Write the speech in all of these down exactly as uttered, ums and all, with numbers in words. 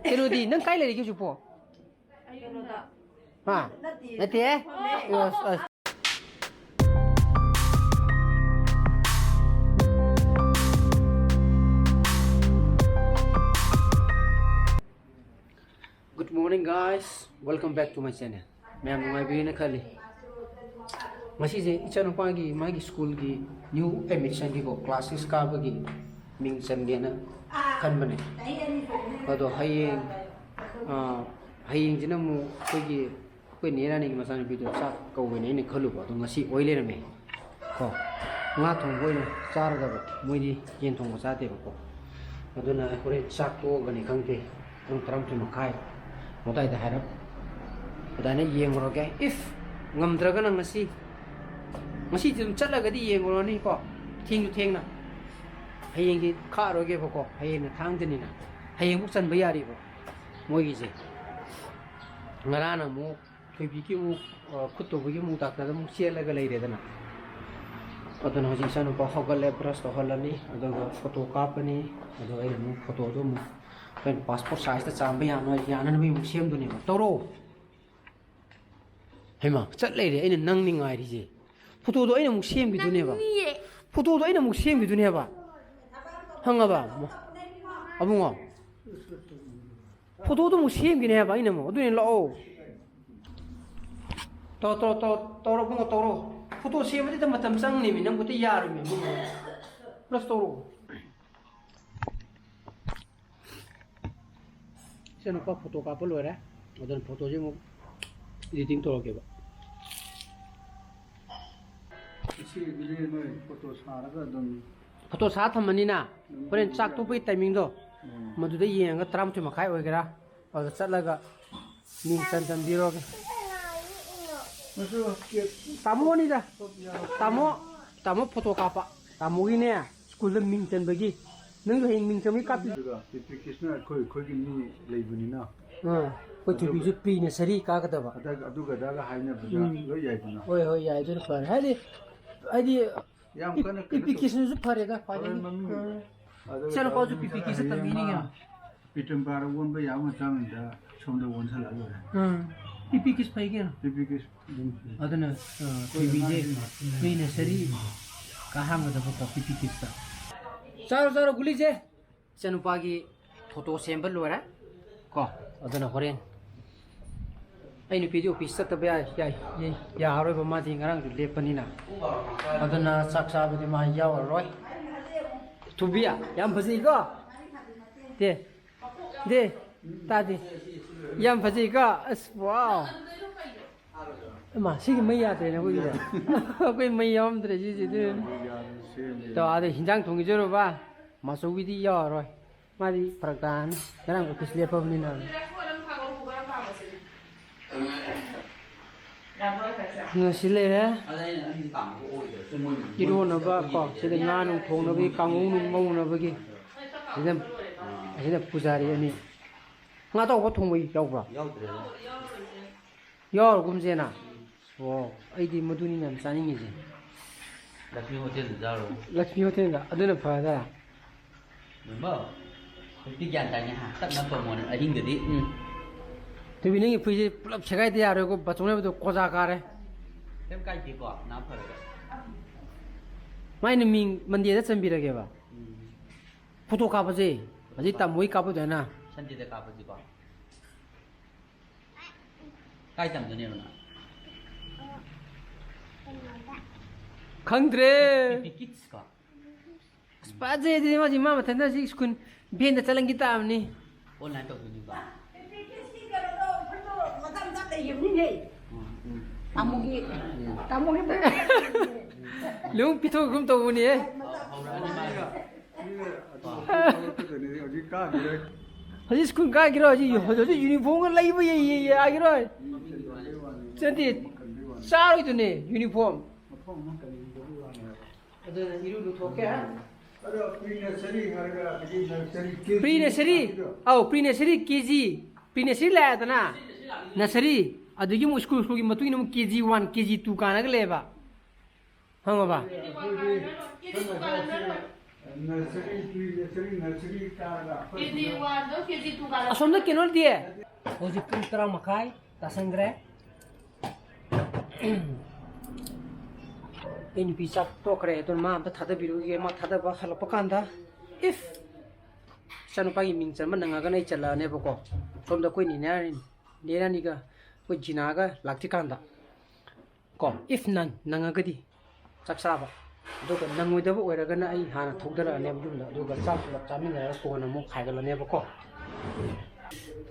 ꯀꯩꯅꯣꯗꯤ ꯅꯪ ꯀꯥꯏ ꯂꯩꯔꯤꯒꯦ ꯍꯧꯖꯤꯛꯄꯣ? ꯍꯥ? ꯅꯠꯇꯦ꯫ ꯑꯁ, ꯑꯁ꯫ Good morning, guys. Welcome back to my channel. ꯃꯌꯥꯝ ꯅꯨꯡꯉꯥꯏꯕꯤꯔꯦꯅ ꯈꯜꯂꯤ꯫ ꯉꯁꯤꯁꯦ ꯏꯆꯥꯅꯨꯄꯥꯒꯤ ꯃꯥꯒꯤ ꯁ꯭ꯀꯨꯜꯒꯤ new admission ꯒꯤꯀꯣ, class six ꯀꯥꯕꯒꯤ ꯃꯤꯡ ꯆꯟꯒꯦꯅ ꯈꯟꯕꯅꯦ꯫ ꯑꯗꯣ ꯍꯌꯦꯡ, ꯑꯥ, ꯍꯌꯦꯡꯁꯤꯅ ꯑꯃꯨꯛ ꯑꯩꯈꯣꯏꯒꯤ, ꯑꯩꯈꯣꯏ ꯅꯦ ꯔꯥꯅꯤꯒꯤ ꯃꯆꯥꯅꯨꯄꯤꯗꯣ ꯆꯥꯛ ꯀꯧꯕꯅꯦ ꯑꯩꯅ ꯈꯜꯂꯨꯕ, ꯑꯗꯣ ꯉꯁꯤ ꯑꯣꯏ ꯂꯩꯔꯝꯃꯦ꯫ ꯀꯣ, ꯉꯥ ꯊꯣꯡꯕ ꯑꯣꯏꯅ ꯆꯥꯔꯗꯕ, ꯃꯣꯏꯗꯤ ꯌꯦꯟ ꯊꯣꯡꯕ ꯆꯥꯗꯦꯕꯀꯣ꯫ ꯑꯗꯨꯅ ꯍꯣꯔꯦꯟ ꯆꯥꯛ ꯇꯣꯛꯑꯒꯅꯤ ꯈꯪꯗꯦ, ꯄꯨꯡ ꯇꯔꯥꯃꯥꯊꯣꯏ ꯃꯈꯥꯏ ꯑꯗꯨꯋꯥꯏꯗ ꯍꯥꯏꯔꯞ ꯑꯗꯨꯃꯥꯏꯅ ꯌꯦꯡꯉꯨꯔꯒꯦ꯫ If ꯉꯝꯗ꯭ꯔꯒꯅ ꯉꯁꯤ, ꯉꯁꯤꯗꯤ ꯑꯗꯨꯝ ꯆꯠꯂꯒꯗꯤ ꯌꯦꯡꯉꯨꯔꯅꯤꯀꯣ, ꯊꯦꯡꯁꯨ ꯊꯦꯡꯅ꯫ ꯍꯌꯦꯡꯗꯤ ꯈꯥꯛꯑꯔꯣꯏꯒꯦꯕꯀꯣ, ꯍꯌꯦꯡꯅ ꯊꯥꯡꯖꯅꯤꯅ꯫ ꯍꯌꯦꯡꯕꯨꯛ ꯆꯟꯕ ꯌꯥꯔꯤꯕ ꯃꯣꯏꯒꯤꯁꯦ꯫ ꯉꯔꯥꯡꯅ ꯑꯃꯨꯛ ꯊꯣꯏꯕꯤꯒꯤ ꯑꯃꯨꯛ, ꯑ, ꯈꯨꯠ ꯇꯧꯕꯒꯤ ꯑꯃꯨꯛ ꯗꯥꯛꯇꯔꯗ ꯑꯃꯨꯛ ꯆꯦꯜꯂꯒ ꯂꯩꯔꯦꯗꯅ꯫ ꯑꯗꯨꯅ ꯍꯧꯖꯤꯛ ꯏꯆꯥꯅꯨꯄꯥ ꯍꯧꯒꯠꯂꯦ, brush ꯇꯧꯍꯜꯂꯅꯤ, ꯑꯗꯨꯒ photo ꯀꯥꯞꯄꯅꯤ꯫ ꯑꯗꯣ ꯑꯩꯅ ꯑꯃꯨꯛ photo ꯗꯣ ꯑꯃꯨꯛ ꯑꯩꯈꯣꯏꯅ passport size ꯇ ꯆꯥꯝꯕ ꯌꯥꯅ-, ꯌꯥꯅꯅꯕꯒꯤ ꯑꯃꯨꯛ ꯁꯦꯝꯗꯣꯏꯅꯦꯕ꯫ ꯇꯧꯔꯣ꯫ ꯍꯩꯃꯥ, ꯆꯠ ꯂꯩꯔꯦ, ꯑꯩꯅ ꯅꯪꯅꯤ ꯉꯥꯏꯔꯤꯁꯦ꯫ Photo ꯗꯣ ꯑꯩꯅ ꯑꯃꯨꯛ ꯁꯦꯝꯈꯤꯗꯣꯏꯅꯦꯕ꯫ ꯅꯪꯅꯤꯌꯦ꯫ Photo ꯗꯣ ꯑꯩꯅ ꯑꯃꯨꯛ ꯁꯦꯝꯈꯤꯗꯣꯏꯅꯦꯕ꯫ ꯈꯪꯉꯕ? ꯑꯕꯨꯡꯉꯣ꯫ Photo ꯗꯣ ꯑꯃꯨꯛ ꯁꯦꯝꯈꯤꯅꯦ ꯍꯥꯏꯕ ꯑꯩꯅ ꯑꯃꯨꯛ꯫ ꯑꯗꯨꯅꯦ ꯂꯥꯛꯑꯣ꯫ ꯇꯧꯔꯣ, ꯇꯧꯔꯣ, ꯇꯧꯔꯣ, ꯇꯧꯔꯣ, ꯏꯕꯨꯡꯉꯣ, ꯇꯧꯔꯣ꯫ Photo ꯁꯦꯝꯕꯗꯤ ꯃꯇꯝ ꯆꯪꯅꯤꯃꯤ, ꯅꯪꯕꯨꯗꯤ ꯌꯥꯔꯣꯏꯃꯤ, ꯏꯕꯨꯡꯉꯣ꯫ Brush ꯇꯧꯔꯣ꯫ ꯏꯆꯥꯅꯨꯄꯥ photo ꯀꯥꯞꯄ ꯂꯣꯏꯔꯦ꯫ ꯑꯗꯨꯅ photo ꯁꯦ ꯑꯃꯨꯛ editing ꯇꯧꯔꯒꯦꯕ꯫ ꯏꯆꯦꯒꯤꯗꯤ ꯅꯣꯏ photo ꯁꯥꯔꯒ ꯑꯗꯨꯝ Photo ꯁꯥ ꯊꯝꯃꯅꯤꯅ, ꯎꯝ, ꯍꯣꯔꯦꯟ ꯆꯥꯛ ꯇꯣꯛꯄꯒꯤ timing ꯗꯣ, ꯎꯝ, ꯃꯗꯨꯗ ꯌꯦꯡꯉꯒ ꯇꯔꯥꯃꯥꯊꯣꯏ ꯃꯈꯥꯏ ꯑꯣꯏꯒꯦꯔꯥ, ꯑꯗꯨꯗ ꯆꯠꯂꯒ ꯃꯤꯡ ꯆꯟ ꯆꯟꯕꯤꯔꯣꯒꯦ꯫ ꯃꯁꯨ cake ꯇꯥꯃꯣꯅꯤꯗ꯫ ꯇꯥꯃꯣ, ꯇꯥꯃꯣ photo ꯀꯥꯞꯄ꯫ ꯇꯥꯃꯣꯒꯤꯅꯦ, ꯁ꯭ꯀꯨꯜꯗ ꯃꯤꯡ ꯆꯟꯕꯒꯤ꯫ ꯅꯪꯁꯨ ꯍꯌꯦꯡ ꯃꯤꯡ ꯆꯟꯕꯒꯤ ꯀꯥꯞꯄꯤ꯫ ꯑꯗꯨꯒ application ꯑꯩꯈꯣꯏ, ꯑꯩꯈꯣꯏꯒꯤ ꯃꯤ ꯂꯩꯕꯅꯤꯅ꯫ ꯑꯥ, ꯑꯩꯈꯣꯏ ꯑꯗꯨꯒ ꯊꯣꯏꯕꯤꯁꯨ pre nursery ꯀꯥꯒꯗꯕ꯫ ꯑꯗ-, ꯑꯗꯨꯒ ꯑꯗꯥꯒ ꯍꯥꯏꯅꯕꯗ ꯎꯝ꯫ ꯂꯣꯏ ꯌꯥꯏꯗꯅ꯫ ꯍꯣꯏ, ꯍꯣꯏ, ꯌꯥꯏ, ꯑꯗꯨꯅ ꯐꯔꯦ꯫ ꯍꯥꯏꯗꯤ, ꯍꯥꯏꯗꯤ, ꯌꯥꯝ ꯀꯟꯅ ꯀꯩꯅꯣ ꯇꯧ-, application ꯁꯨ ꯐꯔꯦꯗ, ꯈ꯭ꯋꯥꯏꯗꯒꯤ꯫ ꯍꯣꯔꯦꯟ ꯃꯃꯤꯡ ꯎꯝ꯫ ꯑꯗꯨꯒ ꯏꯆꯥꯅꯨꯄꯥꯁꯨ ꯃꯃꯤꯡ ꯄꯤ ꯄꯤ ꯀꯦ ꯁꯤ ꯍꯌꯦꯡ ꯇꯝꯕꯤꯅꯤꯒ꯫ ꯃꯥ ꯄꯤꯇꯝ ꯄꯥꯔ ꯑꯣꯟꯕ ꯌꯥꯕ ꯃꯇꯥꯡꯗ ꯁꯣꯝꯗ ꯑꯣꯟꯁꯜꯂꯛꯑ ꯂꯣꯏꯔꯦ꯫ ꯎꯝ꯫ ꯄꯤ ꯄꯤ ꯀꯤꯁ ꯐꯩ ꯀꯩꯅꯣ꯫ ꯄꯤ ꯄꯤ ꯀꯤꯁ ꯑꯗꯨꯝ ꯐꯩ꯫ ꯑꯗꯨꯅ, ꯑ, ꯇꯤ ꯚꯤꯁꯦ ꯄ꯭ꯔꯤ ꯅꯁꯔꯤ ꯀꯥꯍꯟꯒꯗꯕꯀꯣ, ꯄꯤ ꯄꯤ ꯀꯤꯁꯇ꯫ ꯆꯥꯔꯣ, ꯆꯥꯔꯣ, ꯒꯨꯂꯤꯁꯦ꯫ ꯏꯆꯥꯅꯨꯄꯥꯒꯤ ꯐꯣꯇꯣ ꯁꯦꯝꯕ ꯂꯣꯏꯔꯦ ꯀꯣ꯫ ꯑꯗꯨꯅ ꯍꯣꯔꯦꯟ ꯑꯩ ꯅꯨꯄꯤꯗꯤ ꯑꯣꯐꯤꯁ ꯆꯠꯇꯕ ꯌꯥ-, ꯌꯥ-, ꯌꯥ-, ꯌꯥꯔꯔꯣꯏꯕ, ꯃꯥꯗꯤ ꯉꯔꯥꯡꯁꯨ ꯂꯦꯞꯄꯅꯤꯅ꯫ ꯑꯗꯨꯅ ꯆꯥꯛ ꯆꯥꯕꯗꯤ ꯃꯥ ꯌꯥꯎꯔꯔꯣꯏ꯫ ꯊꯨꯕꯤ, ꯌꯥꯝ ꯐꯖꯩꯀꯣ? ꯇꯦ, ꯗꯦ, ꯇꯥꯗꯦ꯫ ꯌꯥꯝ ꯐꯖꯩꯀꯣ? ꯑꯁ, ꯋꯥꯎ꯫ ꯏꯃꯥ, ꯁꯤꯒꯤ ꯃꯩ ꯌꯥꯗ꯭ꯔꯦꯅꯦ ꯑꯩꯈꯣꯏꯒꯤꯗꯤ꯫ ꯑꯩꯈꯣꯏ ꯃꯩ ꯌꯥꯎꯔꯝꯗ꯭ꯔꯦ ꯁꯤꯁꯤꯗꯤ꯫ ꯇꯣ, ꯑꯗ ꯍꯤꯟꯖꯥꯡ ꯊꯣꯡꯈꯤꯗꯣꯏꯔꯣꯕ? ꯃꯥꯆꯧꯕꯤꯗꯤ ꯌꯥꯎꯔꯔꯣꯏ꯫ ꯃꯥꯗꯤ ꯐꯔꯛ ꯇꯥꯔꯅꯤ꯫ ꯉꯔꯥꯡ ꯑꯣꯐꯤꯁ ꯂꯦꯞꯄꯕꯅꯤꯅ꯫ ꯉꯁꯤ ꯂꯩꯔꯦ꯫ ꯏꯔꯣꯟꯅꯕ ꯀꯣ, ꯁꯤꯗ ꯉꯥ ꯅꯨꯡ ꯊꯣꯡꯅꯕꯒꯤ, ꯀꯥꯡꯉꯧ ꯅꯨꯡ ꯉꯧꯅꯕꯒꯤ꯫ ꯁꯤꯗ, ꯑꯁꯤꯗ ꯄꯨꯖꯥꯔꯤ ꯑꯅꯤ꯫ ꯉꯥ ꯑꯇꯥꯎꯕ ꯊꯣꯡꯕ ꯌꯥꯎꯕ꯭ꯔꯣ? ꯌꯥꯎꯗ꯭ꯔꯦꯗ꯫ ꯌꯥꯎꯔꯒꯨꯝꯁꯦꯅ? ꯑꯣ, ꯑꯩꯗꯤ ꯃꯗꯨꯅꯤꯅ ꯌꯥꯝ ꯆꯥꯅꯤꯡꯉꯤꯁꯦ꯫ ꯂꯛꯁꯃꯤ ꯍꯣꯇꯦꯜꯗ ꯆꯥꯔꯨꯔꯣ꯫ ꯂꯛꯁꯃꯤ ꯍꯣꯇꯦꯜꯗ? ꯑꯗꯨꯅ ꯐꯔꯗ꯭ꯔꯥ? ꯕꯦꯝꯕꯧ, ꯍꯧꯖꯤꯛꯇꯤ ꯒ꯭ꯌꯥꯟ ꯇꯥꯏꯅꯦ ꯍꯥ? ꯇꯞꯅ ꯊꯣꯡꯉꯣꯅꯦ, ꯑꯍꯤꯡꯗꯗꯤ꯫ ꯎꯝ꯫ ꯊꯣꯏꯕꯤ, ꯅꯪꯒꯤ ꯐꯨꯔꯤꯠꯁꯦ ꯄꯨꯂꯞ ꯁꯦꯒꯥꯏꯗ ꯌꯥꯔꯣꯏꯀꯣ, ꯕꯥꯆꯧ ꯂꯩꯕꯗꯣ ꯀꯣꯖꯥ ꯀꯥꯔꯦ꯫ ꯀꯩꯝ ꯀꯥꯏꯗꯦꯀꯣ, ꯅꯥ ꯐꯔꯒ꯫ ꯃꯥꯏ ꯃꯤꯡ ꯃꯟꯗꯦꯗ ꯆꯟꯕꯤꯔꯒꯦꯕ꯫ ꯎꯝ꯫ ꯐꯣꯇꯣ ꯀꯥꯞꯄꯁꯦ꯫ ꯍꯧꯖꯤꯛ ꯇꯥꯃꯣꯒꯤ ꯀꯥꯞꯄꯗꯣꯏꯅ꯫ ꯁꯟꯗꯦꯗ ꯀꯥꯞꯄꯁꯤꯀꯣ꯫ ꯀꯥꯏ ꯇꯝꯗꯣꯏꯅꯦꯕ ꯅꯪ? ꯈꯪꯗ꯭ꯔꯦ꯫ ꯄꯤ ꯄꯤ ꯀꯤꯠꯁ ꯀꯣ? ꯑꯁ, ꯐꯖꯩ ꯑꯗꯨꯗꯤ ꯃꯥꯗꯤ ꯃꯥ ꯃꯊꯟꯇ ꯍꯧꯖꯤꯛ ꯁ꯭ꯀꯨꯜ ꯚꯦꯟꯗ ꯆꯠꯂꯟꯈꯤ ꯇꯥꯕꯅꯤ꯫ ꯑꯣꯟꯂꯥꯏꯟ ꯇꯧꯗꯣꯏꯅꯤꯀꯣ? ꯎꯝ, ꯎꯝ꯫ ꯇꯥꯃꯣꯒꯤ, ꯇꯥꯃꯣꯒꯤ ꯂꯨꯍꯣꯡ ꯄꯤꯊꯣꯛꯈꯤꯒꯨꯝ ꯇꯧꯕꯅꯤꯍꯦ꯫ ꯍꯧꯔꯛꯑꯅꯤ ꯃꯥꯒꯤ꯫ ꯍꯧꯖꯤꯛ ꯀꯥꯈꯤꯔꯣꯏ꯫ ꯍꯧꯖꯤꯛ ꯁ꯭ꯀꯨꯜ ꯀꯥꯈꯤꯔꯣꯏ, ꯍꯧꯖꯤꯛ, ꯍꯧꯖꯤꯛ ꯌꯨꯅꯤꯐꯣꯔꯝꯒ ꯂꯩꯕ ꯌꯦ-, ꯌꯦ-, ꯌꯥꯈꯤꯔꯣꯏ꯫ ꯆꯠꯇꯦ, ꯆꯥꯔꯣꯏꯗꯨꯅꯦ ꯌꯨꯅꯤꯐꯣꯔꯝ꯫ ꯑꯗꯨꯅ ꯏꯔꯨ ꯂꯨꯊꯣꯛꯀꯦ꯫ ꯑꯗꯣ ꯄ꯭ꯔꯤ ꯅꯁꯔꯤ ꯍꯥꯏꯔꯒ ꯑꯗꯒꯤ ꯅꯁꯔꯤ ꯀꯦ ꯖꯤ ꯄ꯭ꯔꯤ ꯅꯁꯔꯤ, ꯍꯥꯏꯕꯗꯣ? ꯑꯧ, ꯄ꯭ꯔꯤ ꯅꯁꯔꯤ ꯀꯦ ꯖꯤ, ꯄ꯭ꯔꯤ ꯅꯁꯔꯤ ꯂꯥꯛꯑꯦꯗꯅ, ꯅꯁꯔꯤ, ꯑꯗꯒꯤ ꯑꯃꯨꯛ ꯁ꯭ꯀꯨꯜ, ꯁ꯭ꯀꯨꯜꯒꯤ ꯃꯇꯨꯡ ꯏꯟꯅ ꯑꯃꯨꯛ ꯀꯦ ꯖꯤ ꯋꯥꯟ, ꯀꯦ ꯖꯤ ꯇꯨ ꯀꯥꯅꯒ ꯂꯩꯌꯦꯕ꯫ ꯈꯪꯉꯕ? ꯑꯩꯈꯣꯏꯗꯤ ꯁꯝꯅ ꯍꯥꯏꯔꯕꯗ Nursery, pre-nursery, nursery ꯀꯥꯔꯒ ꯑꯩꯈꯣꯏ ꯀꯦ ꯖꯤ ꯁꯤꯗ ꯋꯥꯟꯗꯣ ꯀꯦ ꯖꯤ ꯇꯨ ꯀꯥꯔꯒ ꯑꯁꯣꯝꯗ ꯀꯩꯅꯣꯗꯤ ꯍꯧꯖꯤꯛ ꯄꯨꯡ ꯇꯔꯥ ꯃꯈꯥꯏ ꯇꯥꯁꯟꯈ꯭ꯔꯦ꯫ ꯑꯩ ꯅꯨꯄꯤ ꯆꯥꯛ ꯇꯣꯛꯈ꯭ꯔꯦ, ꯑꯗꯨꯅ ꯃꯥ ꯑꯝꯇ ꯊꯥꯗꯕꯤꯔꯨꯒꯦ꯫ ꯃꯥ ꯊꯥꯗꯕ ꯍꯜꯂꯛꯄ ꯀꯥꯟꯗ, ꯏꯐ ꯏꯆꯥꯅꯨꯄꯥꯒꯤ ꯃꯤꯡ ꯆꯟꯕ ꯅꯪꯉꯒꯅ ꯑꯩ ꯆꯜꯂꯛꯑꯅꯦꯕꯀꯣ꯫ ꯁꯣꯝꯗ ꯑꯩꯈꯣꯏ ꯅꯦꯅꯦ ꯔꯥꯅꯤ-, ꯅꯦ ꯔꯥꯅꯤꯒ ꯑꯩꯈꯣꯏ ꯖꯤꯅꯥꯒ ꯂꯥꯛꯇ꯭ꯔꯤꯀꯥꯟꯗ ꯀꯣ, ꯏꯐ ꯅꯪ ꯅꯪꯉꯒꯗꯤ ꯆꯥꯛ ꯆꯥꯕ, ꯑꯗꯨꯒ ꯅꯪꯉꯣꯏꯗꯕ ꯑꯣꯏꯔꯒꯅ ꯑꯩ ꯍꯥꯟꯅ ꯊꯧꯗꯔꯛꯑꯅꯦꯕ ꯌꯨꯝꯗ, ꯑꯗꯨꯒ ꯆꯥꯛ ꯄꯨꯂꯞ ꯆꯥꯃꯤꯟꯅꯔꯒ ꯀꯣꯟꯅ ꯑꯃꯨꯛ ꯍꯥꯏꯒꯠꯂꯅꯦꯕꯀꯣ꯫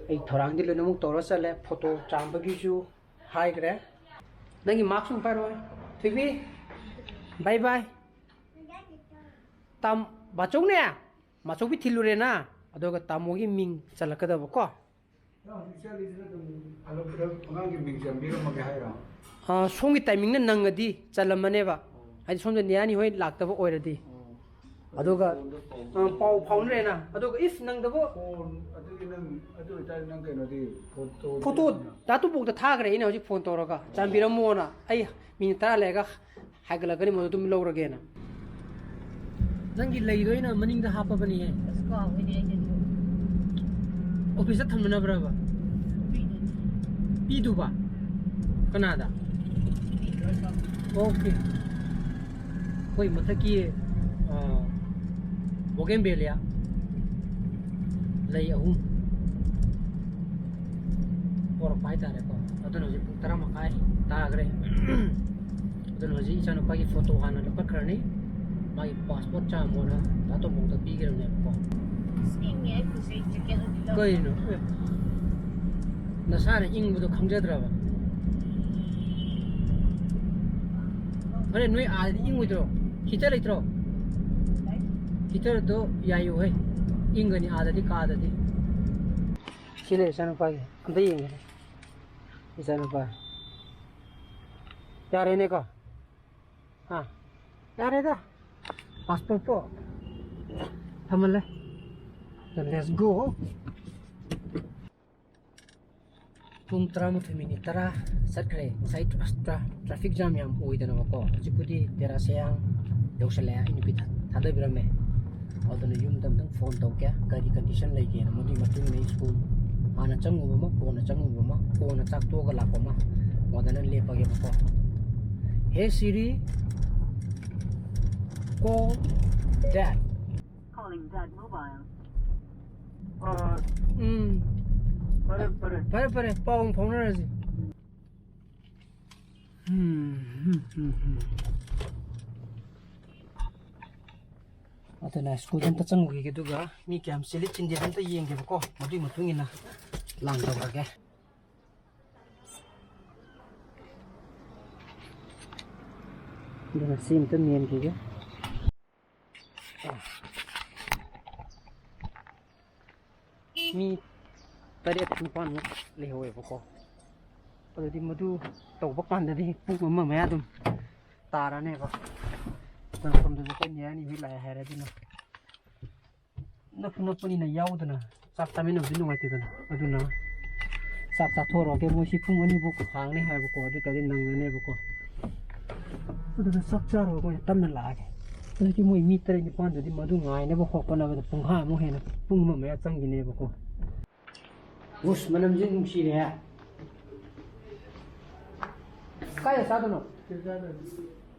ꯑꯩ ꯊꯧꯔꯥꯡꯗꯤ ꯂꯣꯏꯅꯃꯛ ꯇꯧꯔ ꯆꯠꯂꯦ, ꯐꯣꯇꯣ ꯆꯥꯝꯕꯒꯤꯁꯨ ꯍꯥꯏꯈ꯭ꯔꯦ꯫ ꯅꯪꯒꯤ ꯃꯥꯛꯁ ꯑꯃ ꯄꯥꯏꯔꯣ꯫ ꯊꯣꯏꯕꯤ, ꯕꯥꯏ ꯕꯥꯏ꯫ ꯇꯥꯝ-, ꯕꯥꯆꯧꯅꯦ, ꯃꯥꯆꯧꯕꯤ ꯊꯤꯜꯂꯨꯔꯦꯅ, ꯑꯗꯨꯒ ꯇꯥꯃꯣꯒꯤ ꯃꯤꯡ ꯆꯜꯂꯛꯀꯗꯕꯀꯣ꯫ ꯅꯪ ꯍꯧꯖꯤꯛ ꯆꯠꯂꯤꯁꯤꯅ ꯑꯗꯨꯝ ꯍꯜꯂꯛꯄꯗ ꯑꯉꯥꯡꯒꯤ ꯃꯤꯡ ꯆꯟꯕꯤꯔꯝꯃꯒꯦ ꯍꯥꯏꯔꯣ? ꯑꯥ, ꯁꯣꯝꯒꯤ ꯇꯥꯏꯃꯤꯡꯅ ꯅꯪꯉꯗꯤ ꯆꯜꯂꯝꯃꯅꯦꯕ꯫ ꯑꯣ꯫ ꯍꯥꯏꯗꯤ ꯁꯣꯝꯗ ꯅꯤꯌꯥꯅꯤ ꯍꯣꯏ ꯂꯥꯛꯇꯕ ꯑꯣꯏꯔꯗꯤ꯫ ꯑꯣ꯫ ꯑꯗꯨꯒ, ꯐꯣꯟꯗ ꯄꯥꯎ ꯑꯥ, ꯄꯥꯎ ꯐꯥꯎꯅꯔꯦꯅ꯫ ꯑꯗꯨꯒ ꯏꯐ ꯅꯪꯗꯕꯨ ꯐꯣꯟ, ꯑꯗꯨꯒꯤ ꯅꯪ, ꯑꯗꯨ ꯑꯣꯏꯇꯥꯔꯗꯤ ꯅꯪ ꯀꯩꯅꯣꯗꯤ ꯐꯣꯇꯣ ꯐꯣꯇꯣ ꯅꯪ ꯗꯥ ꯇꯣꯝꯄꯣꯛꯇ ꯊꯥꯈ꯭ꯔꯦ ꯑꯩꯅ ꯍꯧꯖꯤꯛ ꯐꯣꯟ ꯇꯧꯔꯒ꯫ ꯆꯥꯟꯕꯤꯔꯝꯃꯣꯅ꯫ ꯑꯩ ꯃꯤꯅꯤꯠ ꯇꯔꯥ ꯂꯩꯔꯒ ꯍꯥꯏꯒꯠꯂꯛꯀꯅꯤ, ꯃꯗꯨ ꯑꯗꯨꯝ ꯂꯧꯔꯒꯦꯅ꯫ ꯅꯪꯒꯤ ꯂꯩꯗꯣ ꯑꯩꯅ ꯃꯅꯤꯡꯗ ꯍꯥꯞꯄꯕꯅꯤꯍꯦ꯫ ꯑꯁ, ꯀꯥꯎꯋꯤꯅꯦ ꯑꯩꯅꯁꯨ꯫ ꯑꯣꯐꯤꯁꯇ ꯊꯝꯅꯅꯕ꯭ꯔꯕ? ꯄꯤꯗꯨꯕ? ꯀꯅꯥꯗ? ꯑꯣꯀꯦ꯫ ꯑꯩꯈꯣꯏ ꯃꯊꯛꯀꯤ, ꯑ, ꯕꯣꯒꯦꯟꯕꯦꯂꯤꯌꯥ ꯂꯩ ꯑꯍꯨꯝ ꯄꯣꯔꯛꯄ ꯍꯥꯏꯇꯥꯔꯦꯀꯣ꯫ ꯑꯗꯨꯅ ꯍꯧꯖꯤꯛ ꯄꯨꯡ ꯇꯔꯥ ꯃꯈꯥꯏ ꯇꯥꯈ꯭ꯔꯦ꯫ ꯑꯗꯨꯅ ꯍꯧꯖꯤꯛ ꯏꯆꯥꯅꯨꯄꯥꯒꯤ ꯐꯣꯇꯣ ꯍꯥꯟꯅ ꯂꯧꯈꯠꯈ꯭ꯔꯅꯤ꯫ ꯃꯥꯒꯤ ꯄꯥꯁꯄꯣꯔꯠ ꯆꯥꯝꯃꯣꯅ ꯗꯥ ꯇꯣꯝꯕꯣꯡꯗ ꯄꯤꯈ꯭ꯔꯕꯅꯦꯕꯀꯣ꯫ ꯏꯪꯉꯦ, ꯑꯩ ꯐꯨꯔꯤꯠꯁꯦ ꯖꯦꯀꯦꯠ ꯑꯣꯏꯅ ꯂꯧꯔꯦ꯫ ꯀꯩꯅꯣ? ꯑꯦ, ꯅꯁꯥꯅ ꯏꯪꯕꯗꯣ ꯈꯪꯖꯗ꯭ꯔꯕ? ꯍꯣꯔꯦꯟ ꯅꯣꯏ ꯑꯥꯗꯗꯤ ꯏꯪꯉꯣꯏꯗ꯭ꯔꯣ? ꯍꯤꯇꯔ ꯂꯩꯇ꯭ꯔꯣ? ꯍꯤꯇꯔꯗꯣ ꯌꯥꯏꯌꯨ ꯍꯦ, ꯏꯪꯒꯅꯤ ꯑꯥꯗꯗꯤ, ꯀꯥꯗꯗꯤ꯫ ꯁꯤ ꯂꯩ ꯏꯆꯥꯅꯨꯄꯥꯒꯤ, ꯑꯝꯇ ꯌꯦꯡꯒꯦ꯫ ꯏꯆꯥꯅꯨꯄꯥ꯫ ꯌꯥꯔꯦꯅꯦꯀꯣ? ꯑꯥ, ꯌꯥꯔꯦꯗ꯫ ꯄꯥꯁꯄꯣꯔꯠꯇꯣ ꯊꯝꯃꯜꯂꯦ꯫ Let's go꯫ ꯄꯨꯡ ꯇꯔꯥꯃꯥꯊꯣꯏ ꯃꯤꯅꯤꯠ ꯇꯔꯥ ꯆꯠꯈ꯭ꯔꯦ꯫ ꯉꯁꯥꯏ ꯇ꯭ꯔꯥ-, ꯇ꯭ꯔꯥ-, ꯇ꯭ꯔꯥꯐꯤꯛ ꯖꯥꯝ ꯌꯥꯝ ꯑꯣꯏꯗꯅꯕꯀꯣ꯫ ꯍꯧꯖꯤꯛꯄꯨꯗꯤ ꯇꯦꯔꯥ ꯁꯦꯌꯥꯡ ꯌꯧꯁꯜꯂꯛꯑꯦ꯫ ꯑꯩ ꯅꯨꯄꯤ ꯊꯥ-, ꯊꯥꯗꯕꯤꯔꯝꯃꯦ꯫ ꯑꯗꯨꯅ ꯌꯨꯝꯗ ꯑꯝꯇꯪ ꯐꯣꯟ ꯇꯧꯒꯦ, ꯀꯔꯤ ꯀꯟꯗꯤꯁꯟ ꯂꯩꯒꯦꯅ꯫ ꯃꯗꯨꯒꯤ ꯃꯇꯨꯡ ꯏꯟꯅ ꯑꯩ ꯁ꯭ꯀꯨꯜ ꯍꯥꯟꯅ ꯆꯪꯉꯨꯕ ꯑꯃ, ꯀꯣꯟꯅ ꯆꯪꯉꯨꯕ ꯑꯃ, ꯀꯣꯟꯅ ꯆꯥꯛ ꯇꯣꯛꯑꯒ ꯂꯥꯛꯄ ꯑꯃ, ꯃꯗꯅ ꯂꯦꯞꯄꯒꯦꯕꯀꯣ꯫ Hey Siri, call dad. Calling dad mobile. ꯑꯥ, ꯎꯝ꯫ ꯐꯔꯦ, ꯐꯔꯦ꯫ ꯐꯔꯦ, ꯐꯔꯦ, ꯄꯥꯎ ꯑꯃꯨꯛ ꯐꯥꯎꯅꯔꯁꯤ꯫ ꯎꯝ, ꯎꯝ, ꯎꯝ, ꯎꯝ꯫ ꯑꯗꯨꯅ ꯁ꯭ꯀꯨꯜꯗ ꯑꯝꯇ ꯆꯪꯉꯨꯈꯤꯒꯦ, ꯑꯗꯨꯒ ꯃꯤ ꯀꯌꯥꯝ ꯆꯤꯜꯂꯤ ꯆꯤꯟꯗꯦꯗꯣ ꯑꯝꯇ ꯌꯦꯡꯒꯦꯕꯀꯣ, ꯃꯗꯨꯒꯤ ꯃꯇꯨꯡ ꯏꯟꯅ ꯂꯥꯟ ꯇꯧꯔꯒꯦ꯫ ꯑꯗꯨꯅ ꯁꯤ ꯑꯝꯇ ꯃꯦꯟꯈꯤꯒꯦ꯫ ꯃꯤ ꯇꯔꯦꯠ ꯅꯤꯄꯥꯟꯃꯨꯛ ꯂꯩꯍꯧꯋꯦꯕꯀꯣ꯫ ꯑꯗꯨꯗꯤ ꯃꯗꯨ ꯇꯧꯕ ꯀꯥꯟꯗꯗꯤ ꯄꯨꯡ ꯑꯃ ꯃꯌꯥ ꯑꯗꯨꯝ ꯇꯥꯔꯅꯦꯕ꯫ ꯑꯗꯨꯅ ꯁꯣꯝꯗꯁꯨ ꯑꯩꯈꯣꯏ ꯅꯤꯌꯥꯅꯤ ꯍꯣꯏ ꯂꯥꯛꯑꯦ ꯍꯥꯏꯔꯦ, ꯑꯗꯨꯅ ꯅꯛꯁꯨ ꯅꯛꯄꯅꯤꯅ ꯌꯥꯎꯗꯅ ꯆꯥꯛ ꯆꯥꯃꯤꯟꯅꯕꯗꯤ ꯅꯨꯡꯉꯥꯏꯇꯦꯗꯅ꯫ ꯑꯗꯨꯅ ꯆꯥꯛ ꯆꯥꯊꯣꯛꯑꯔꯣꯏꯒꯦ꯫ ꯃꯣꯏꯁꯤ ꯄꯨꯡ ꯑꯅꯤꯕꯨꯛ ꯍꯥꯡꯅꯤ ꯍꯥꯏꯕꯀꯣ, ꯑꯗꯨ ꯑꯣꯏꯇꯥꯔꯗꯤ ꯅꯪꯉꯅꯦꯕꯀꯣ꯫ ꯑꯗꯨꯗ ꯆꯥꯛ ꯆꯥꯔꯨꯔꯒ ꯑꯣꯏꯅ ꯇꯞꯅ ꯂꯥꯛꯑꯒꯦ꯫ ꯍꯧꯖꯤꯛꯀꯤ ꯃꯣꯏ ꯃꯤ ꯇꯔꯦꯠ ꯅꯤꯄꯥꯟꯗꯨꯗꯤ ꯃꯗꯨ ꯉꯥꯏꯅꯕ ꯍꯣꯠꯅꯕꯗ ꯄꯨꯡꯈꯥꯏꯃꯨꯛ ꯍꯦꯟꯅ, ꯄꯨꯡ ꯑꯃ ꯃꯌꯥ ꯆꯪꯈꯤꯅꯦꯕꯀꯣ꯫ ꯎꯁ, ꯃꯅꯝꯁꯦ ꯅꯨꯡꯁꯤꯔꯦꯍꯦ꯫ ꯀꯥꯏꯗ ꯆꯥꯗꯣꯏꯅꯣ?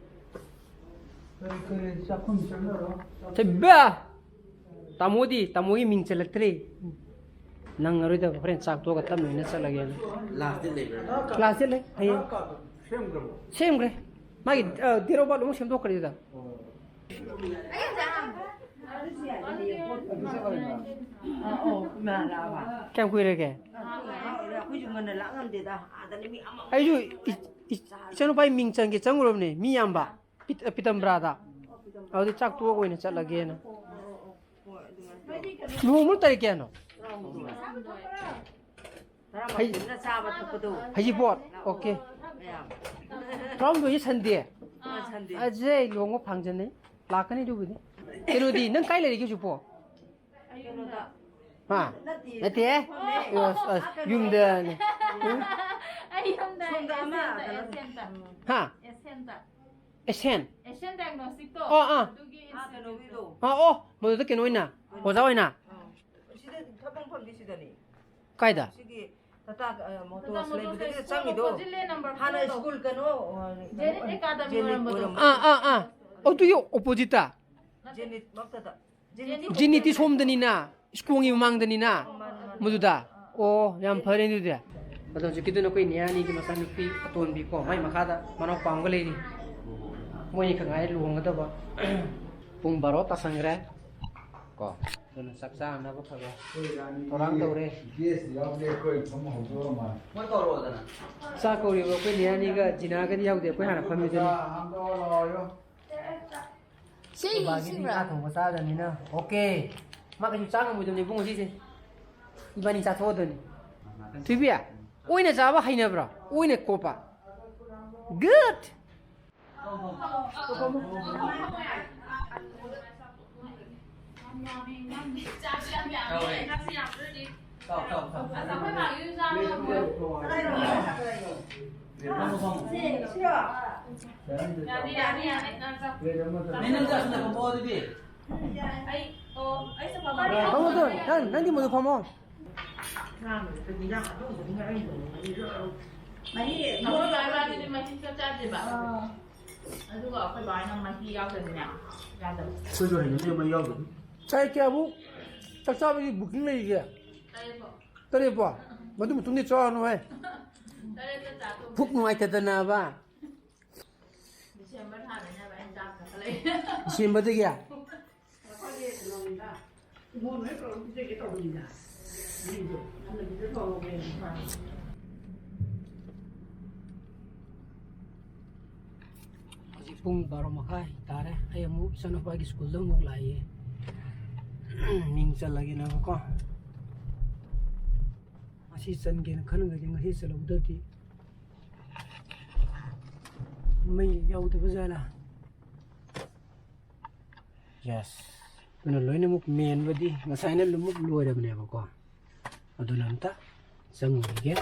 ꯀꯔꯤ ꯀꯔꯤ ꯆꯥꯛꯈꯨꯝ ꯆꯪꯅꯔꯣ? ꯊꯣꯏꯕ! ꯇꯥꯃꯣꯗꯤ, ꯇꯥꯃꯣꯒꯤ ꯃꯤꯡ ꯆꯜꯂꯛꯇ꯭ꯔꯦ꯫ ꯅꯪꯉꯔꯣꯏꯗꯕ, ꯍꯣꯔꯦꯟ ꯆꯥꯛ ꯇꯣꯛꯑꯒ ꯇꯞꯅ ꯑꯣꯏꯅ ꯆꯠꯂꯒꯦꯅ꯫ ꯀ꯭ꯂꯥꯁꯇꯤ ꯂꯩꯕ꯭ꯔꯥ? ꯀ꯭ꯂꯥꯁꯇꯤ ꯂꯩ, ꯍꯌꯦꯡ꯫ ꯁꯦꯝꯈ꯭ꯔꯕꯣ? ꯁꯦꯝꯈ꯭ꯔꯦ꯫ ꯃꯥꯒꯤ, ꯑ, date of birth ꯂꯣꯏꯅꯃꯛ ꯁꯦꯝꯗꯣꯛꯈ꯭ꯔꯦꯗ꯫ ꯑꯣ꯫ ꯀꯌꯥꯝ ꯀꯨꯏꯔꯒꯦ? ꯑꯩꯈꯣꯏꯁꯨ ꯉꯟꯅ ꯂꯥꯛ ꯉꯝꯗꯦꯗ꯫ ꯑꯥꯗꯅꯤ ꯃꯤ ꯑꯃ ꯑꯩꯁꯨ ꯏ-, ꯏ-, ꯏꯆꯥꯅꯨꯄꯥꯒꯤ ꯃꯤꯡ ꯆꯟꯒꯦ ꯆꯪꯉꯨꯔꯕꯅꯦ, ꯃꯤ ꯌꯥꯝꯕ꯫ ꯄꯤꯠ-, ꯄꯤꯇꯝꯕ꯭ꯔꯥꯗ꯫ ꯑꯗꯨꯗꯤ ꯆꯥꯛ ꯇꯣꯛꯑꯒ ꯑꯣꯏꯅ ꯆꯠꯂꯒꯦꯅ꯫ ꯂꯨꯍꯣꯡꯕ ꯇꯥꯔꯤꯛ ꯀꯌꯥꯅꯣ? ꯍꯩ-, ꯇꯔꯥꯃꯥꯄꯜꯗ ꯆꯥꯕ ꯊꯛꯄꯗꯣ꯫ ꯍꯩꯖꯤꯡꯄꯣꯠ? ꯑꯣꯀꯦ꯫ ꯃꯌꯥꯝ꯫ ꯇꯔꯥꯍꯨꯝꯗꯣꯏꯁꯦ ꯁꯟꯗꯦ? ꯑꯥ, ꯁꯟꯗꯦ꯫ ꯑꯖꯩ, ꯂꯨꯍꯣꯡꯕ ꯐꯥꯡꯖꯟꯅꯩ꯫ ꯂꯥꯛꯀꯅꯤ ꯑꯗꯨꯕꯨꯗꯤ꯫ ꯀꯩꯅꯣꯗꯤ, ꯅꯪ ꯀꯥꯏ ꯂꯩꯔꯤꯒꯦ ꯍꯧꯖꯤꯛꯄꯣ? ꯀꯩꯅꯣꯗ꯫ ꯍꯥ? ꯅꯠꯇꯦ꯫ ꯅꯠꯇꯦ? ꯐꯝꯃꯦ꯫ ꯑꯁ, ꯑꯁ, ꯌꯨꯝꯗꯅꯦ꯫ ꯑꯩ ꯌꯨꯝꯗ ꯁꯣꯝꯗ ꯑꯃ ꯑꯦꯁꯦꯟꯗ, ꯀꯩꯅꯣ꯫ ꯑꯦꯁꯦꯟꯗ꯫ ꯍꯥ? ꯑꯦꯁꯦꯟꯗ꯫ ꯑꯦꯁꯦꯟ? ꯑꯦꯁꯤꯌꯥꯟ ꯗꯥꯏꯒꯅꯣꯁꯇꯤꯛꯇꯣ꯫ ꯑꯥ, ꯑꯥ꯫ ꯑꯗꯨꯒꯤ ꯑꯥ, ꯀꯩꯅꯣꯒꯤꯗꯣ꯫ ꯑꯥ, ꯑꯣ, ꯃꯗꯨꯗ ꯀꯩꯅꯣ ꯑꯣꯏꯅ, ꯑꯣꯖꯥ ꯑꯣꯏꯅ? ꯑꯥ꯫ ꯁꯤꯗ ꯊꯕꯛ ꯃꯐꯝꯗꯤ ꯁꯤꯗꯅꯤ꯫ ꯀꯥꯏꯗ? ꯁꯤꯒꯤ ꯇꯥꯇꯥ, ꯑ, ꯃꯣꯇꯣꯔꯁ ꯇꯥꯇꯥ ꯂꯩꯕꯗꯒꯤꯗ ꯃꯣꯇꯣꯔꯁ ꯆꯪꯉꯤꯗꯣ꯫ ꯑꯣꯄꯣꯖꯤꯠ ꯂꯦꯟ ꯅꯝꯕꯔ ꯍꯥꯟꯅ ꯐꯣꯔꯗꯣ꯫ ꯁ꯭ꯀꯨꯜ ꯀꯩꯅꯣ, ꯑ, ꯖꯦꯅꯤꯠ ꯑꯦꯀꯥꯗꯃꯤ ꯖꯦꯅꯤꯠ ꯑꯣꯏꯔꯝꯕꯗꯣ꯫ ꯑꯣꯏꯔꯝꯕꯗꯣ꯫ ꯑꯥ, ꯑꯥ, ꯑꯥ꯫ ꯑꯗꯨꯒꯤ ꯑꯣꯄꯣꯖꯤꯠꯇ? ꯖꯦꯅꯤꯠ ꯃꯛꯇꯗ꯫ ꯖꯦꯅꯤꯠ ꯖꯦꯅꯤꯠ ꯁꯣꯝꯗꯅꯤꯅ, ꯁ꯭ꯀꯣꯡꯒꯤ ꯃꯃꯥꯡꯗꯅꯤꯅ꯫ ꯃꯥꯅꯤ, ꯃꯥꯅꯤ꯫ ꯃꯗꯨꯗ? ꯑꯣ, ꯌꯥꯝ ꯐꯔꯦ ꯑꯗꯨꯗꯤ꯫ ꯑꯗꯣ ꯍꯧꯖꯤꯛꯀꯤꯗꯨꯅ ꯑꯩꯈꯣꯏ ꯅꯤꯌꯥꯅꯤꯒꯤ ꯃꯆꯥꯅꯨꯄꯤ ꯑꯇꯣꯟꯕꯤ ꯀꯣ, ꯃꯥꯏ ꯃꯈꯥꯗ ꯃꯅꯥꯎꯄꯥ ꯑꯃꯒ ꯂꯩꯔꯤ꯫ ꯃꯣꯏꯅꯤ ꯈꯛ ꯉꯥꯏꯔꯦ ꯂꯨꯍꯣꯡꯒꯗꯕ꯫ ꯄꯨꯡ ꯕꯥꯔꯣ ꯇꯥꯁꯟꯈ꯭ꯔꯦ ꯀꯣ꯫ ꯑꯗꯨꯅ ꯆꯥꯛ ꯆꯥꯅꯕ ꯈꯔ ꯈꯔ ꯊꯧꯔꯥꯡ ꯇꯧꯔꯦ꯫ ꯒꯦꯁ ꯌꯥꯎꯗꯦ, ꯑꯩꯈꯣꯏ ꯐꯝ ꯍꯧꯗꯣꯛꯑ ꯃꯥꯜꯂꯦ꯫ ꯃꯣꯏ ꯀꯧꯔꯛꯑꯣꯗꯅ꯫ ꯆꯥꯛ ꯀꯧꯔꯤꯕ ꯑꯩꯈꯣꯏ ꯅꯤꯌꯥꯅꯤꯒ ꯖꯤꯅꯥꯒꯗꯤ ꯌꯥꯎꯗꯦ, ꯑꯩꯈꯣꯏ ꯍꯥꯟꯅ ꯐꯝꯃꯤꯗꯨꯅꯤ꯫ ꯍꯥꯡꯗꯣꯛꯑꯣ ꯂꯥꯛꯑꯣ꯫ ꯁꯤ, ꯑꯩꯈꯣꯏ ꯕꯥꯒꯤꯗꯤ ꯁꯤꯕ꯭ꯔꯥ? ꯉꯥ ꯊꯣꯡꯕ ꯆꯥꯗꯕꯅꯤꯅ꯫ ꯑꯣꯀꯦ꯫ ꯃꯥ ꯀꯩꯁꯨ ꯆꯥ ꯉꯝꯃꯣꯏꯗꯕꯅꯦ ꯏꯕꯨꯡꯉꯣ ꯁꯤꯁꯦ꯫ ꯏꯕꯥꯅꯤ ꯆꯥꯊꯣꯛꯑꯗꯣꯏꯅꯤ꯫ ꯊꯣꯏꯕꯤ, ꯑꯣꯏꯅ ꯆꯥꯕ ꯍꯩꯅꯕ꯭ꯔꯣ? ꯑꯣꯏꯅ ꯀꯣꯠꯄ꯫ Good! ꯐꯝꯃꯣ, ꯅꯪ, ꯅꯪꯗꯤ ꯃꯗꯨ ꯐꯝꯃꯣ꯫ ꯑꯩꯈꯣꯏ ꯕꯥ ꯏꯕꯥꯅꯤꯗꯤ ꯃꯍꯤ ꯆꯥꯛ ꯆꯥꯗꯦꯕ꯫ ꯑꯥ꯫ ꯑꯗꯨꯒ ꯑꯩꯈꯣꯏ ꯕꯥꯅ ꯃꯍꯤ ꯌꯥꯎꯗ꯭ꯔꯗꯤꯅꯦ ꯌꯥꯗꯕ꯫ ꯑꯩꯈꯣꯏꯁꯨ ꯍꯩꯅꯗꯦ ꯃꯍꯤ ꯌꯥꯎꯗ꯭ꯔꯗꯤ꯫ ꯇꯥꯔꯤꯛ ꯀꯌꯥꯕꯨ ꯆꯥꯛ ꯆꯥꯕꯒꯤ booking ꯂꯩꯔꯤꯒꯦ? ꯇꯔꯦꯠꯄꯣ꯫ ꯇꯔꯦꯠꯄꯣ? ꯃꯗꯨ ꯃꯇꯨꯡꯗ ꯆꯥꯔꯅꯨ ꯍꯦ꯫ ꯇꯔꯦꯠꯇ ꯆꯥ ꯇꯣꯛ-꯫ ꯄꯨꯛ ꯅꯨꯡꯉꯥꯏꯇꯗꯅꯕ꯫ ꯗꯤꯁꯦꯝꯕꯔ ꯊꯥꯗꯅꯦꯕ ꯑꯩꯅ ꯆꯥꯛ ꯆꯥꯈꯠꯂꯛꯏ꯫ ꯗꯤꯁꯦꯝꯕꯔꯗꯒꯤ? ꯑꯩꯈꯣꯏꯒꯤ ꯀꯩꯅꯣꯅꯤꯗ, ꯏꯃꯣꯟ ꯍꯣꯏ ꯄꯨꯔꯛꯑ ꯄꯤꯖꯒꯦ ꯇꯧꯕꯅꯤꯗ꯫ ꯃꯤꯗꯣ ꯉꯟꯅ ꯄꯤꯖꯊꯣꯛꯍꯧꯒꯦꯅ꯫ ꯍꯧꯖꯤꯛ ꯄꯨꯡ ꯕꯥꯔꯣ ꯃꯈꯥꯏ ꯇꯥꯔꯦ꯫ ꯑꯩ ꯑꯃꯨꯛ ꯏꯆꯥꯅꯨꯄꯥꯒꯤ ꯁ꯭ꯀꯨꯜꯗ ꯑꯃꯨꯛ ꯂꯥꯛꯏꯌꯦ꯫ ꯃꯤꯡ ꯆꯜꯂꯒꯦꯅꯕꯀꯣ꯫ ꯉꯁꯤ ꯆꯟꯒꯦꯅ ꯈꯟꯈ꯭ꯔꯗꯤ ꯉꯁꯤ ꯆꯜꯍꯧꯗ꯭ꯔꯗꯤ ꯃꯩ ꯌꯥꯎꯗꯕ ꯖꯥꯠꯂꯥ? Yes꯫ ꯑꯗꯨꯅ ꯂꯣꯏꯅꯃꯛ ꯃꯦꯟꯕꯗꯤ ꯉꯁꯥꯏꯅ ꯑꯃꯨꯛ ꯂꯣꯏꯔꯕꯅꯦꯕꯀꯣ꯫ ꯑꯗꯨꯅ ꯑꯝꯇ ꯆꯪꯉꯨꯈꯤꯒꯦ꯫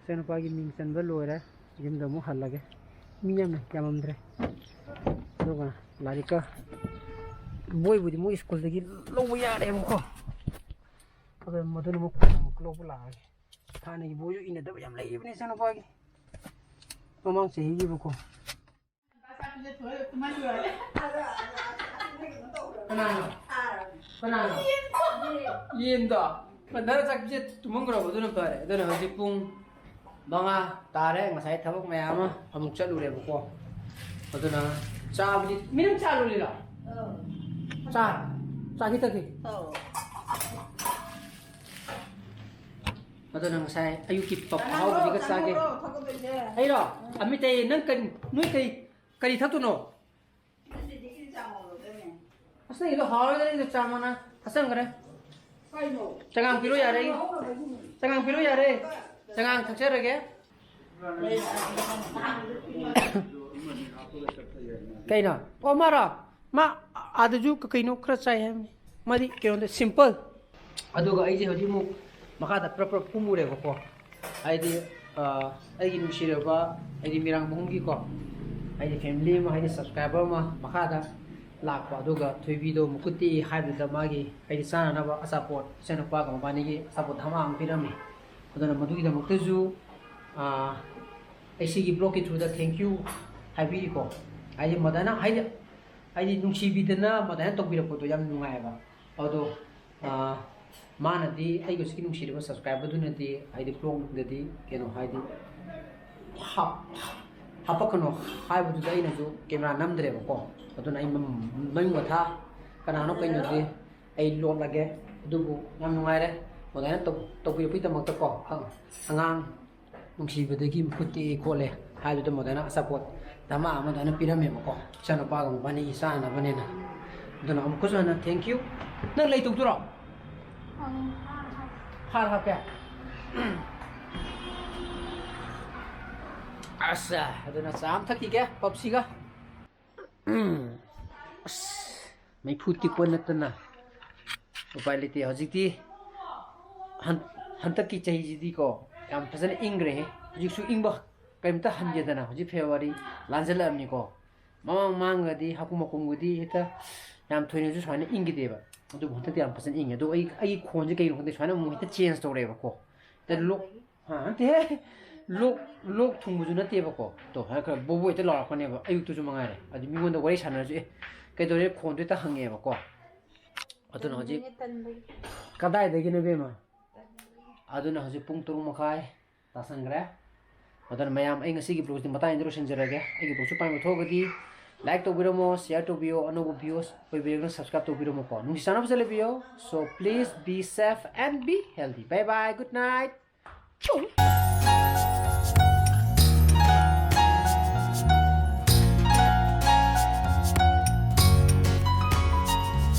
ꯏꯆꯥꯅꯨꯄꯥꯒꯤ ꯃꯤꯡ ꯆꯟꯕ ꯂꯣꯏꯔꯦ꯫ ꯌꯨꯝꯗ ꯑꯃꯨꯛ ꯍꯜꯂꯒꯦ꯫ ꯃꯤ ꯌꯥꯝꯅ ꯌꯥꯝꯃꯝꯗ꯭ꯔꯦ꯫ ꯑꯗꯨꯒ ꯂꯥꯏꯔꯤꯛꯀ ꯕꯣꯏꯕꯨꯗꯤ ꯃꯣꯏ ꯁ꯭ꯀꯨꯜꯗꯒꯤ ꯂꯧꯕ ꯌꯥꯔꯦꯕꯀꯣ꯫ ꯑꯗꯨ ꯃꯗꯨꯅ ꯑꯃꯨꯛ ꯀꯣꯟꯅ ꯑꯃꯨꯛ ꯂꯧꯕ ꯂꯥꯛꯑꯒꯦ꯫ ꯊꯥꯏꯅꯒꯤ ꯕꯣꯏꯁꯨ ꯏꯅꯗꯕ ꯌꯥꯝ ꯂꯩꯔꯤꯕꯅꯤ ꯏꯆꯥꯅꯨꯄꯥꯒꯤ꯫ ꯃꯃꯥꯡ ꯆꯍꯤꯒꯤꯕꯀꯣ꯫ ꯀꯅꯥꯅꯣ? ꯀꯅꯥꯅꯣ? ꯌꯦꯟꯗꯣ? ꯅꯪ ꯆꯥꯛ ꯄꯤꯖ ꯇꯨꯝꯃꯝꯈ꯭ꯔꯕ? ꯑꯗꯨꯅ ꯐꯔꯦ꯫ ꯑꯗꯨꯅ ꯍꯧꯖꯤꯛ ꯄꯨꯡ ꯃꯉꯥ ꯇꯥꯔꯦ꯫ ꯉꯁꯥꯏ ꯊꯕꯛ ꯃꯌꯥꯝ ꯑꯃ ꯑꯃꯨꯛ ꯆꯠꯂꯨꯔꯦꯕꯀꯣ꯫ ꯑꯗꯨꯅ ꯆꯥꯕꯨꯗꯤ, ꯃꯤ ꯅꯪ ꯆꯥ ꯂꯣꯜꯂꯤꯔꯣ? ꯆꯥ? ꯆꯥ ꯈꯤꯇꯪ ꯊꯛꯀꯦ꯫ ꯑꯗꯨꯅ ꯉꯁꯥꯏ ꯑꯌꯨꯛꯀꯤ ꯄꯞ ꯑꯍꯥꯎꯕꯁꯤꯒ ꯆꯥꯒꯦ꯫ ꯆꯥꯅꯤꯡꯕ꯭ꯔꯣ ꯊꯛꯀꯗꯣꯏꯁꯦ? ꯑꯩꯔꯣ? ꯑꯃꯤꯇꯩ, ꯅꯪ ꯀꯔꯤ, ꯅꯣꯏ ꯀꯔꯤ, ꯀꯔꯤ ꯊꯛꯇꯣꯏꯅꯣ? ꯉꯁꯤꯗꯤ ꯀꯔꯤ ꯆꯥ ꯉꯧꯔꯗꯣꯏꯅꯣ? ꯑꯁ, ꯅꯪꯒꯤꯗꯣ ꯍꯥꯎꯔꯣꯏꯗ, ꯅꯪꯒꯤꯗꯣ ꯆꯥ ꯃꯅꯥ ꯊꯛꯆꯟꯈ꯭ꯔꯦ꯫ ꯀꯩꯅꯣ? ꯆꯉꯥꯡ ꯄꯤꯔꯣ ꯌꯥꯔꯦ꯫ ꯉꯧꯔꯕꯒꯤꯅꯤ꯫ ꯆꯉꯥꯡ ꯄꯤꯔꯣ ꯌꯥꯔꯦ꯫ ꯆꯉꯥꯡ ꯊꯛꯆꯔꯒꯦ꯫ ꯀꯩꯅꯣ? ꯑꯣ, ꯃꯥꯔꯣ? ꯃꯥ ꯑꯥꯗꯁꯨ ꯀ-, ꯀꯩꯅꯣ ꯈꯔ ꯆꯥꯏ ꯍꯥꯏꯕꯅꯤ꯫ ꯃꯥꯗꯤ ꯀꯩꯅꯣꯗ simple꯫ ꯑꯗꯨꯒ ꯑꯩꯁꯦ ꯍꯧꯖꯤꯛ ꯑꯃꯨꯛ ꯃꯈꯥꯗ ꯄ꯭ꯔꯞ ꯄ꯭ꯔꯞ ꯀꯨꯝꯃꯨꯔꯦꯕꯀꯣ꯫ ꯍꯥꯏꯗꯤ, ꯑ, ꯑꯩꯒꯤ ꯅꯨꯡꯁꯤꯔꯕ, ꯍꯥꯏꯗꯤ ꯃꯤꯔꯥꯡ ꯃꯍꯨꯝꯒꯤꯀꯣ, ꯍꯥꯏꯗꯤ family ꯑꯃ, ꯍꯥꯏꯗꯤ subscriber ꯑꯃ ꯃꯈꯥꯗ ꯂꯥꯛꯄ꯫ ꯑꯗꯨꯒ ꯊꯣꯏꯕꯤꯗꯣ ꯃꯈꯨꯠ ꯇꯦꯛꯏ ꯍꯥꯏꯕꯗꯨꯗ ꯃꯥꯒꯤ ꯍꯥꯏꯗꯤ ꯆꯥꯅꯅꯕ ꯑꯆꯥꯄꯣꯠ, ꯏꯆꯥꯅꯨꯄꯥꯒ ꯃꯕꯥꯅꯤꯒꯤ ꯑꯆꯥꯄꯣꯠ ꯙꯃꯥ ꯑꯃ ꯄꯤꯔꯝꯃꯤ꯫ ꯑꯗꯨꯅ ꯃꯗꯨꯒꯤꯗꯃꯛꯇꯁꯨ, ꯑ, ꯑꯩ ꯁꯤꯒꯤ vlogꯀꯤ throughꯗ thank you ꯍꯥꯏꯕꯤꯔꯤꯀꯣ꯫ ꯍꯥꯏꯗꯤ ꯃꯗꯥꯅ ꯍꯥꯏꯗꯤ, ꯍꯥꯏꯗꯤ ꯅꯨꯡꯁꯤꯕꯤꯗꯅ ꯃꯗꯥꯅ ꯇꯧꯕꯤꯔꯛꯄꯗꯣ ꯌꯥꯝ ꯅꯨꯡꯉꯥꯏꯌꯦꯕ꯫ ꯑꯗꯣ, ꯑ, ꯃꯥꯅꯗꯤ, ꯑꯩꯒꯤ ꯍꯧꯖꯤꯛꯀꯤ ꯅꯨꯡꯁꯤꯔꯕ subscriberꯗꯨꯅꯗꯤ, ꯍꯥꯏꯗꯤ vlogꯗꯗꯤ ꯀꯩꯅꯣ ꯍꯥꯏꯗꯤ ꯍꯥꯞ-, ꯍꯥꯞꯄꯛꯀꯅꯣ ꯍꯥꯏꯕꯗꯨꯗ ꯑꯩꯅꯁꯨ camera ꯅꯝꯗ꯭ꯔꯦꯕꯀꯣ꯫ ꯑꯗꯨꯅ ꯑꯩ ꯃ-, ꯃꯌꯨꯝ ꯃꯊꯥ ꯀꯅꯥꯅꯣ ꯀꯩꯅꯣꯗꯤ ꯑꯩ ꯂꯣꯠꯂꯒꯦ꯫ ꯑꯗꯨꯕꯨ ꯌꯥꯝ ꯅꯨꯡꯉꯥꯏꯔꯦ ꯑꯗꯨꯃꯥꯏꯅ ꯇꯧ-, ꯇꯧꯕꯤꯔꯛꯄꯒꯤꯗꯃꯛꯇꯀꯣ꯫ ꯑ-, ꯑꯉꯥꯡ ꯅꯨꯡꯁꯤꯕꯗꯒꯤ ꯃꯈꯨꯠ ꯇꯦꯛꯑꯦ ꯈꯣꯠꯂꯦ ꯍꯥꯏꯕꯗꯨ ꯃꯗꯥꯅ ꯑꯆꯥꯄꯣꯠ ꯙꯃꯥ ꯑꯃ ꯑꯗꯨꯃꯥꯏꯅ ꯄꯤꯔꯝꯃꯦꯕꯀꯣ, ꯏꯆꯥꯅꯨꯄꯥꯒ ꯃꯕꯥꯅꯤꯒꯤ ꯆꯥꯅꯕꯅꯦꯅ꯫ ꯑꯗꯨꯅ ꯑꯃꯨꯛꯀꯁꯨ ꯍꯟꯅ thank you꯫ ꯅꯪ ꯂꯩ ꯇꯧꯗꯣꯏꯔꯣ? ꯐꯥꯔ ꯍꯥꯞꯀꯦ꯫ ꯑꯁ, ꯑꯗꯨꯅ ꯆꯥ ꯑꯃ ꯊꯛꯈꯤꯒꯦ ꯄꯞꯁꯤꯒ꯫ ꯎꯝ꯫ ꯑꯁ, ꯃꯩꯐꯨ ꯇꯤꯛꯄ ꯅꯠꯇꯅ ꯎꯄꯥꯏ ꯂꯩꯇꯦ꯫ ꯍꯧꯖꯤꯛꯇꯤ ꯍꯟ-, ꯍꯟꯗꯛꯀꯤ ꯆꯍꯤꯁꯤꯗꯤꯀꯣ, ꯌꯥꯝ ꯐꯖꯅ ꯏꯪꯈ꯭ꯔꯦꯍꯦ꯫ ꯍꯧꯖꯤꯛꯁꯨ ꯏꯪꯕ ꯀꯔꯤꯝꯇ ꯍꯟꯒꯦꯗꯅ꯫ ꯍꯧꯖꯤꯛ ꯐꯦꯕꯋꯥꯔꯤ ꯂꯥꯟꯖꯜꯂꯛꯑꯕꯅꯤꯀꯣ꯫ ꯃꯃꯥꯡ ꯃꯃꯥꯡꯒꯗꯤ ꯍꯥꯀꯨꯝ ꯃꯀꯨꯝꯒꯗꯤ ꯍꯦꯛꯇ ꯌꯥꯝ ꯊꯣꯏꯅꯁꯨ ꯁꯨꯃꯥꯏꯅ ꯏꯪꯈꯤꯗꯦꯕ꯫ ꯑꯗꯨꯕꯨ ꯍꯟꯗꯛꯇꯤ ꯌꯥꯝ ꯐꯖꯅ ꯏꯪꯉꯦ꯫ ꯑꯗꯣ ꯑꯩ, ꯑꯩꯒꯤ ꯈꯣꯟꯁꯦ ꯀꯩꯅꯣ ꯈꯪꯗꯦ, ꯁꯨꯃꯥꯏꯅ ꯑꯃꯨꯛ ꯍꯦꯛꯇ ꯆꯦꯟꯖ ꯇꯧꯔꯛꯑꯦꯕꯀꯣ꯫ ꯍꯦꯛꯇ ꯂꯣꯛ, ꯍꯥ, ꯅꯠꯇꯦꯍꯦ꯫ ꯂꯣꯛ, ꯂꯣꯛ ꯊꯨꯡꯕꯁꯨ ꯅꯠꯇꯦꯕꯀꯣ꯫ ꯇꯣ, ꯍꯥꯏ ꯈꯔ ꯕꯣꯕꯣ ꯍꯦꯛꯇ ꯂꯥꯎꯔꯛꯄꯅꯦꯕ, ꯑꯌꯨꯛꯇꯁꯨ ꯃꯉꯥꯏꯔꯦ꯫ ꯑꯗꯨ ꯃꯤꯉꯣꯟꯗ ꯋꯥꯔꯤ ꯁꯥꯟꯅꯔꯁꯨ, "ꯑꯦ, ꯀꯩꯗꯧꯔꯦ?" ꯈꯣꯟꯗꯣ ꯍꯦꯛꯇ ꯍꯪꯉꯛꯑꯦꯕꯀꯣ꯫ ꯑꯗꯨꯅ ꯍꯧꯖꯤꯛ ꯇꯟꯕꯒꯤ꯫ ꯀꯗꯥꯏꯗꯒꯤꯅꯣ ꯏꯕꯦꯝꯃ? ꯇꯟꯕꯒꯤ꯫ ꯑꯗꯨꯅ ꯍꯧꯖꯤꯛ ꯄꯨꯡ ꯇꯔꯨꯛ ꯃꯈꯥꯏ ꯇꯥꯁꯟꯈ꯭ꯔꯦ꯫ ꯑꯗꯨꯅ ꯃꯌꯥꯝ, ꯑꯩ ꯉꯁꯤꯒꯤ ꯕ꯭ꯂꯣꯒꯁꯤ ꯃꯇꯥꯡ ꯑꯁꯤꯗ ꯂꯣꯏꯁꯤꯟꯖꯔꯒꯦ꯫ ꯑꯩꯒꯤ ꯕ꯭ꯂꯣꯒꯁꯤ ꯄꯥꯝꯕ ꯊꯣꯛꯑꯒꯗꯤ ꯂꯥꯏꯛ ꯇꯧꯕꯤꯔꯝꯃꯣ, ꯁꯤꯌꯔ ꯇꯧꯕꯤꯌꯣ, ꯑꯅꯧꯕ ꯚ꯭ꯌꯨꯁ ꯑꯣꯏꯕꯤꯔꯒꯅ ꯁꯕꯁꯀ꯭ꯔꯥꯏꯕ ꯇꯧꯕꯤꯔꯝꯃꯣꯀꯣ꯫ ꯅꯨꯡꯁꯤ ꯆꯥꯟꯅꯕꯁꯦ ꯂꯩꯕꯤꯌꯣ꯫ So please be safe and be healthy. Bye bye, good night.